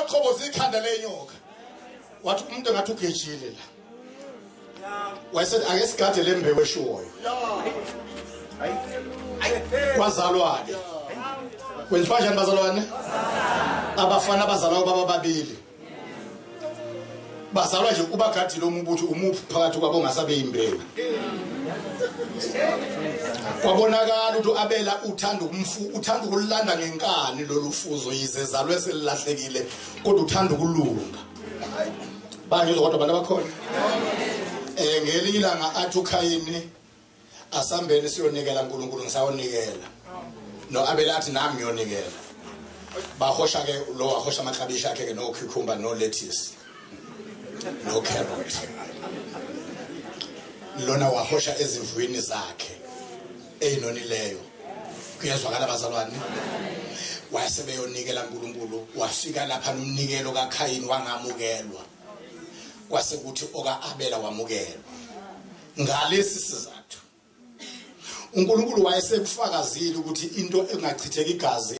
wachoboza ikhanda lenyoka. Wathi umuntu engathi ugejile la. Wayesethi ake sigade le mbewu eshiwoyo. Kwazalwa-ke. Kwenziwa njani bazalwane? Abafana abazalwa baba babili. Bazalwa nje ubagadile umubuthu umuphi phakathi kwabo ongasabe imbewu. Kwabonakala ukuthi uAbela uthanda ukumfu uthanda ukulanda ngenkani lolu fuzo yize zalwe selilahlekile kodwa uthanda ukulunga. Bangizwa kodwa abantu abakhona. Eh ngelinye ilanga athi uKhayini asambeni siyonikela uNkulunkulu ngisayonikela. No Abela athi nami ngiyonikela. Bahosha ke lo wahosha amaklabishi akhe ke no cucumber no lettuce no carrot. Lona wahosha ezimvwini zakhe eyinonileyo. Kuyezwakala bazalwane. Wasebeyonikela uNkulunkulu wafika lapha nomnikelo kaKhayini wangamukelwa. Kwase kuthi okaAbela wamukelwa. Ngalesi sizathu uNkulunkulu wayesekufakazile ukuthi into engachitheka igazi.